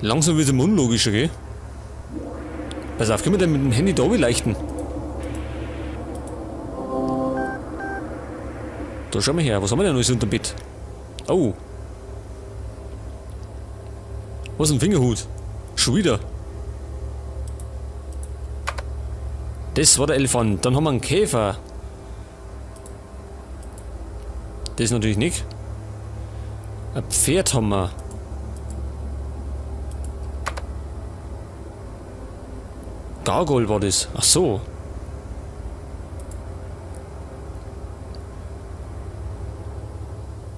Langsam wird es immer unlogischer, gell? Pass auf, können wir denn mit dem Handy da leichten? Da schauen wir her, was haben wir denn alles unterm Bett? Oh. Was ein Fingerhut? Schon wieder. Das war der Elefant. Dann haben wir einen Käfer. Das natürlich nicht. Ein Pferd haben wir. Gargoyle war das. Ach so.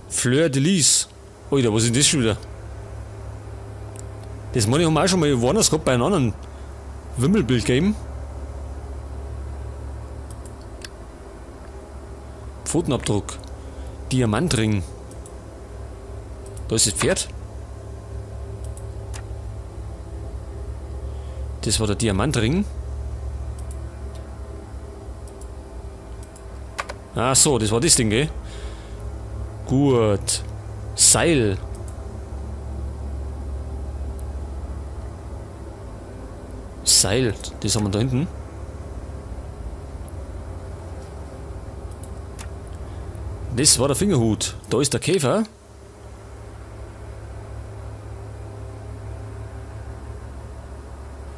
Fleur de Lis. Alter, was ist denn das schon wieder? Das meine ich, haben wir auch schon mal woanders gehabt bei einem anderen Wimmelbild-Game. Pfotenabdruck. Diamantring. Da ist das Pferd. Das war der Diamantring. Ach so, das war das Ding, gell? Gut. Seil. Seil, das haben wir da hinten. Das war der Fingerhut. Da ist der Käfer.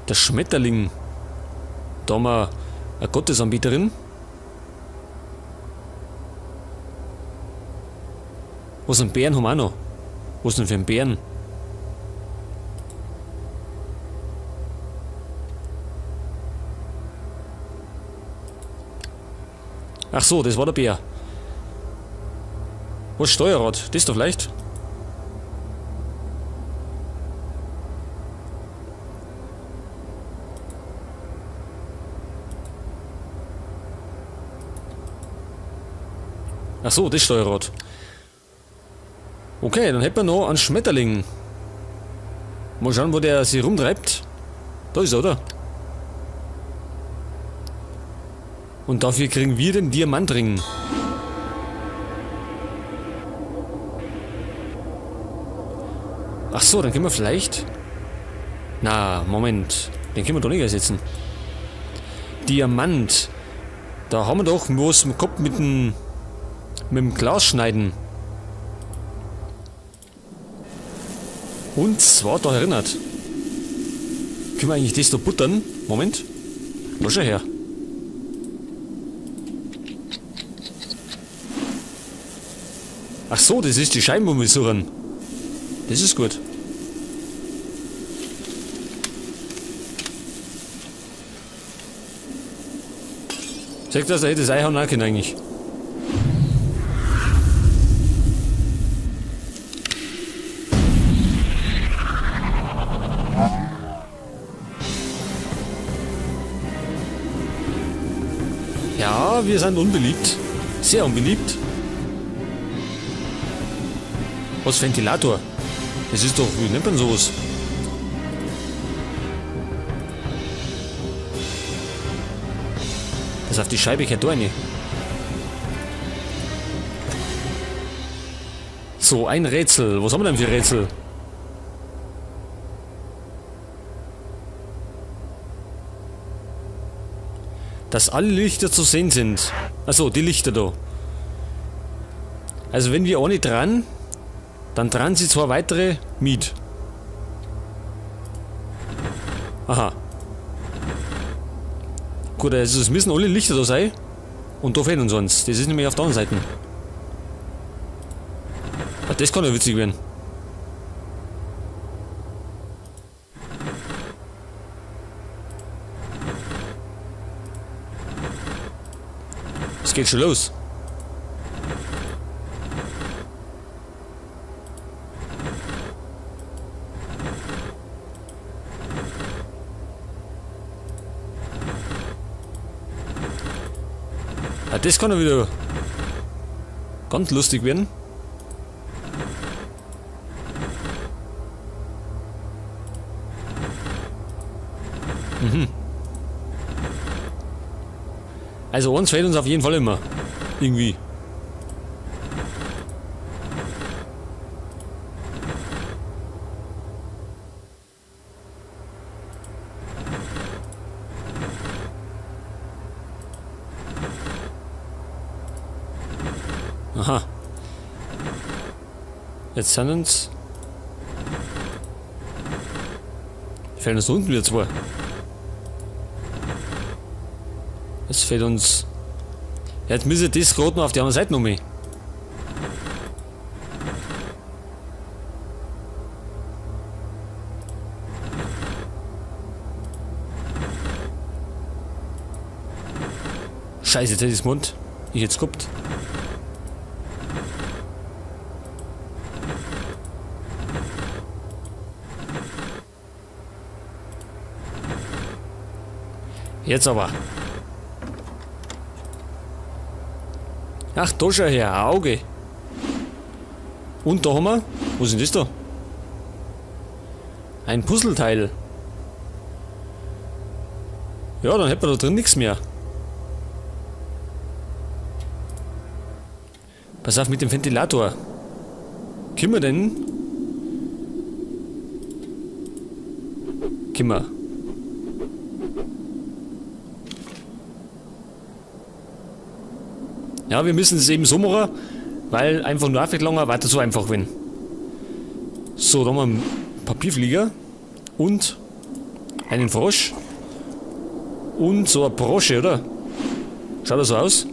Der Schmetterling. Da haben wir eine Gottesanbeterin. Was, einen Bären haben wir auch noch? Was denn für ein Bären? Ach so, das war der Bär. Was, Steuerrad? Das doch vielleicht? Ach so, das Steuerrad. Okay, dann hätten wir noch einen Schmetterling. Mal schauen, wo der sich rumtreibt. Da ist er, oder? Und dafür kriegen wir den Diamantring. Ach so, dann können wir vielleicht... Na, Moment. Den können wir doch nicht ersetzen. Diamant. Da haben wir doch was im Kopf mit dem Glas schneiden. Und zwar da erinnert. Können wir eigentlich das da buttern? Moment. Da schau her. Ach so, das ist die Scheibe, wo wir suchen. Das ist gut. Zeigt das, er hätte das Eichhorn auch können eigentlich. Ja, wir sind unbeliebt. Sehr unbeliebt. Was, Ventilator? Das ist doch, wie nennt man sowas? Das auf die Scheibe gehört da rein. So, ein Rätsel. Was haben wir denn für Rätsel? Dass alle Lichter zu sehen sind. Achso, die Lichter da. Also wenn wir ohne dran, dann dran sie zwei weitere mit. Aha. Gut, also es müssen alle Lichter da sein. Und da fehlen uns eins. Das ist nämlich auf der anderen Seite. Ah, das kann ja witzig werden. Es geht schon los. Ah, das kann ja wieder ganz lustig werden. Also eins fehlt uns auf jeden Fall immer. Irgendwie. Jetzt sind uns... Fehlen uns unten wieder zwei. Jetzt fehlt uns... Jetzt müssen wir das gerade noch auf die andere Seite noch. Scheiße, jetzt hätte ich's Mund. Ich hätt's gehabt. Jetzt aber. Ach, da schau her, ein Auge. Und da haben wir... Was ist denn das da? Ein Puzzleteil. Ja, dann hätten wir da drin nichts mehr. Pass auf mit dem Ventilator. Können wir denn? Können wir. Ja, wir müssen es eben so machen, weil einfach nur aufgelangen weiter so einfach wenn. So, da haben wir einen Papierflieger und einen Frosch und so eine Brosche, oder? Schaut das so aus?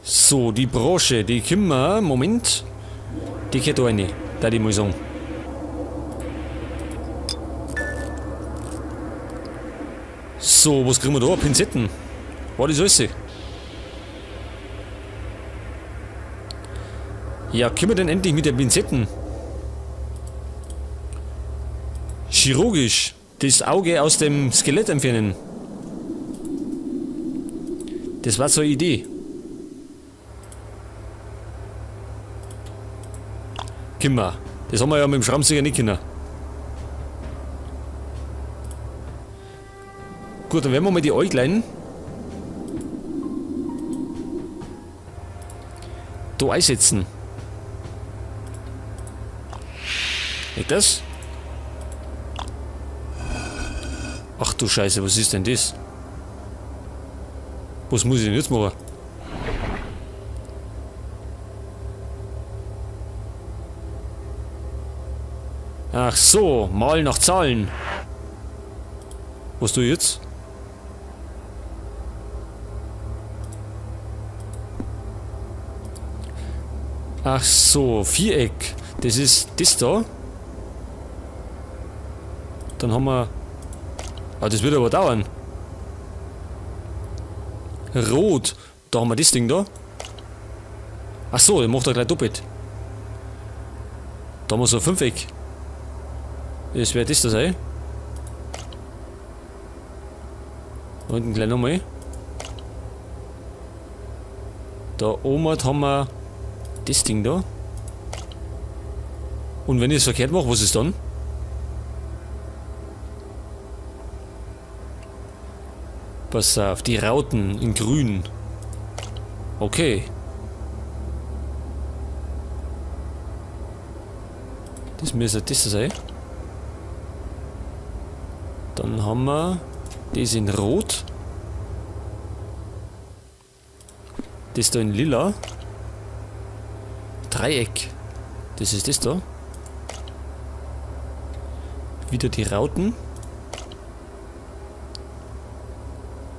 So, die Brosche, die können wir, Moment, die geht da rein, da die mal sagen. So, was kriegen wir da? Pinzetten. War das alles? Ja, können wir denn endlich mit den Pinzetten? Chirurgisch das Auge aus dem Skelett entfernen. Das war so eine Idee. Können. Das haben wir ja mit dem Schraubenzieher nicht können. Gut, dann werden wir mal die Äuglein da einsetzen. Geht das? Ach du Scheiße, was ist denn das? Was muss ich denn jetzt machen? Ach so, mal nach Zahlen. Was tue ich jetzt? Ach so, Viereck. Das ist das da. Dann haben wir... Ah, das wird aber dauern. Rot. Da haben wir das Ding da. Ach so, der macht er gleich doppelt. Da haben wir so ein Fünfeck. Das wäre das da sein. Da hinten gleich nochmal. Da oben haben wir das Ding da. Und wenn ich es verkehrt mache, was ist dann? Pass auf, die Rauten in grün. Okay. Das müsste das sein. Dann haben wir das in rot. Das da in lila. Dreieck. Das ist das da. Wieder die Rauten.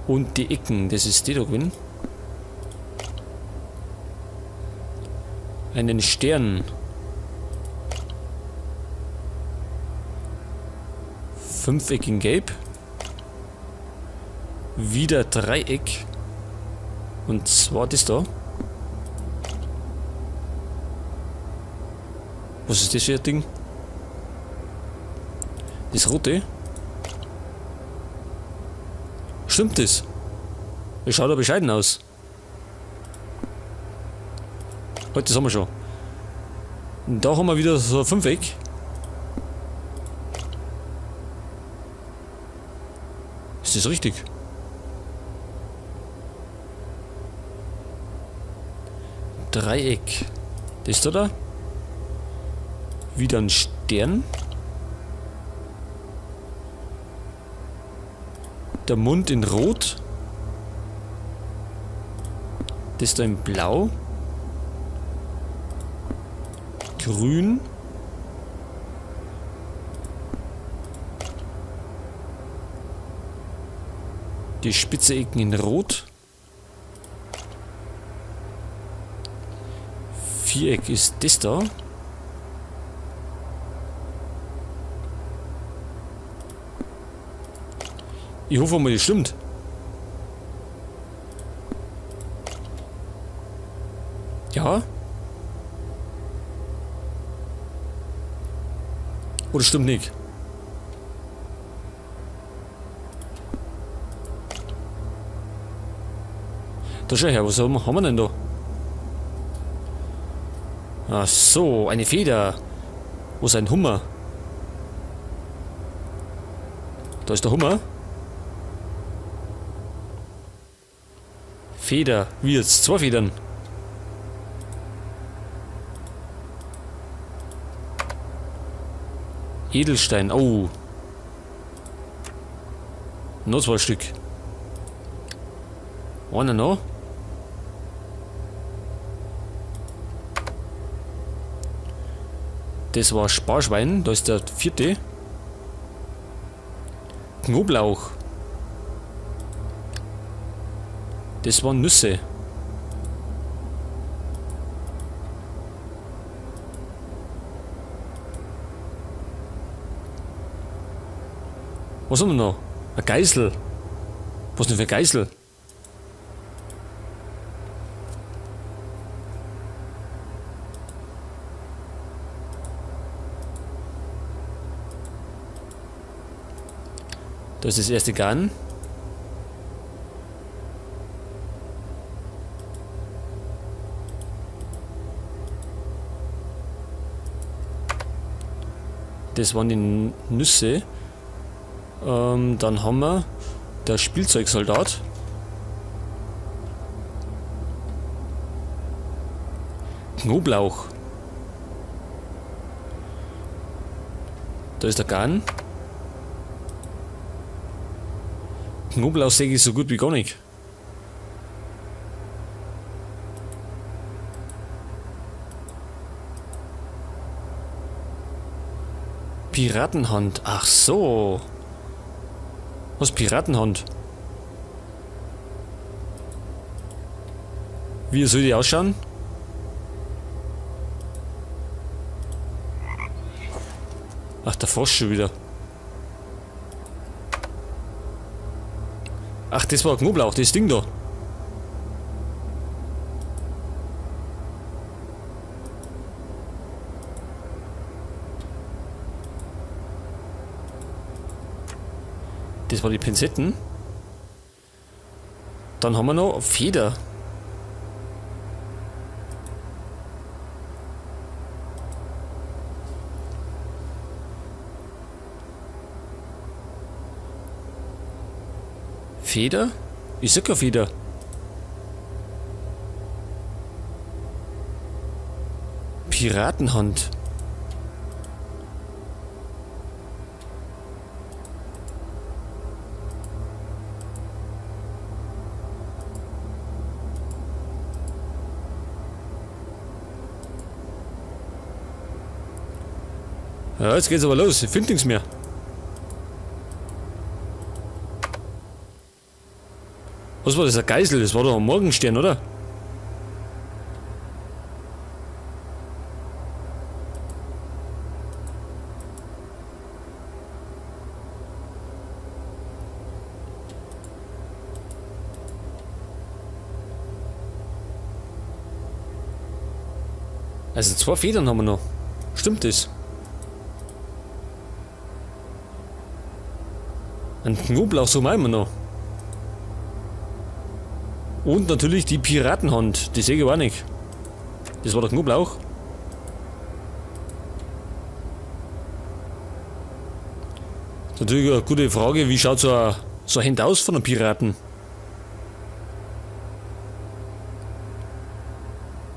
Und die Ecken, das ist die da gewesen. Einen Stern. Fünfeck in Gelb. Wieder Dreieck. Und zwar das da. Was ist das für ein Ding? Das rote? Stimmt das? Das schaut ja bescheiden aus. Heute, das haben wir schon. Und da haben wir wieder so ein Fünfeck. Ist das richtig? Dreieck. Das da da? Wieder ein Stern. Der Mund in Rot. Das da in Blau. Grün. Die spitze Ecken in Rot. Viereck ist das da. Ich hoffe mal, das stimmt. Ja? Oder stimmt nicht? Da schau her, was haben wir denn da? Ach so, eine Feder. Wo ist ein Hummer? Da ist der Hummer. Feder. Wie jetzt? Zwei Federn. Edelstein. Oh. Noch zwei Stück. Einer noch. Das war Sparschwein. Da ist der vierte. Knoblauch. Das waren Nüsse. Was haben wir noch? Eine Geißel. Was denn für eine Geißel? Da ist das erste Garn. Das waren die Nüsse. Dann haben wir der Spielzeugsoldat. Knoblauch. Da ist der Garn. Knoblauch sehe ich so gut wie gar nicht. Piratenhand. Ach so. Was Piratenhand? Wie soll die ausschauen? Ach, der Frosch schon wieder. Ach, das war Knoblauch, das Ding da. Das war die Pinzetten. Dann haben wir noch Feder. Feder? Ich sag ja Feder. Piratenhand. Ja, jetzt geht's aber los. Ich find nichts mehr. Was war das? Ein Geisel? Das war doch ein Morgenstern, oder? Also 2 Federn haben wir noch. Stimmt das? Ein Knoblauch, so meinen wir noch. Und natürlich die Piratenhand. Die sehe ich auch nicht. Das war der Knoblauch. Das ist natürlich eine gute Frage, wie schaut so eine Hand aus von einem Piraten?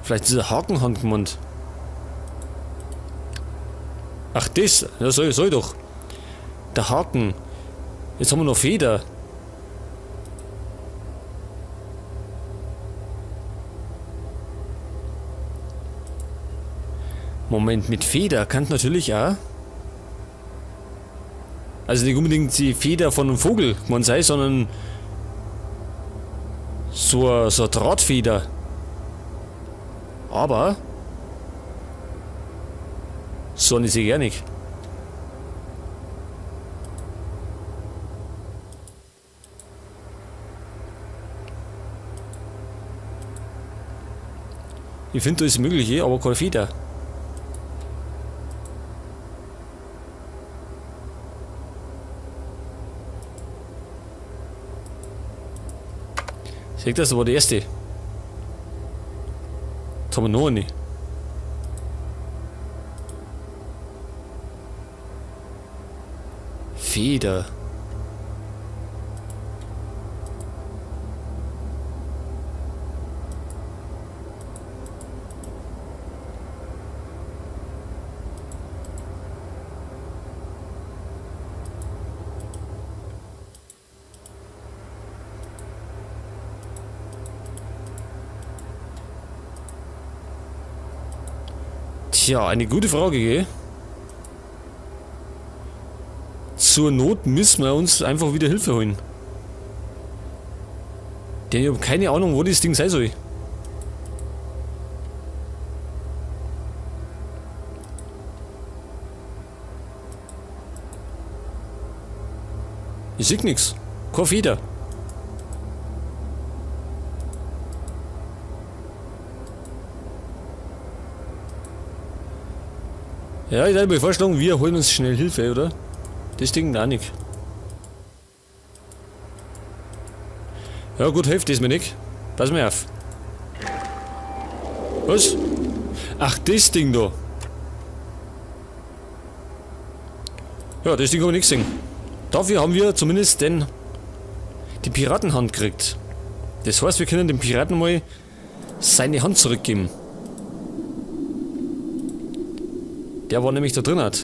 Vielleicht ist eine Hakenhand gemeint. Ach das, ja, soll ich doch. Der Haken. Jetzt haben wir noch Feder. Moment, mit Feder kann natürlich auch. Also nicht unbedingt die Feder von einem Vogel man sei, sondern so eine Drahtfeder. Aber so eine sehe ich auch nicht. Ich finde, da ist Mögliche, aber keine Feder. Seht das war die erste. Jetzt haben wir noch eine. Feder. Tja, eine gute Frage, gell? Zur Not müssen wir uns einfach wieder Hilfe holen. Denn ich habe keine Ahnung, wo das Ding sein soll. Ich seh nix. Keine Feder. Ja, ich würde mir vorschlagen, wir holen uns schnell Hilfe, oder? Das Ding auch nicht. Ja gut, hilft das mir nicht. Pass mir auf. Was? Ach, das Ding da. Ja, das Ding habe ich nicht gesehen. Dafür haben wir zumindest die Piratenhand gekriegt. Das heißt, wir können dem Piraten mal seine Hand zurückgeben. Der war nämlich da drin hat.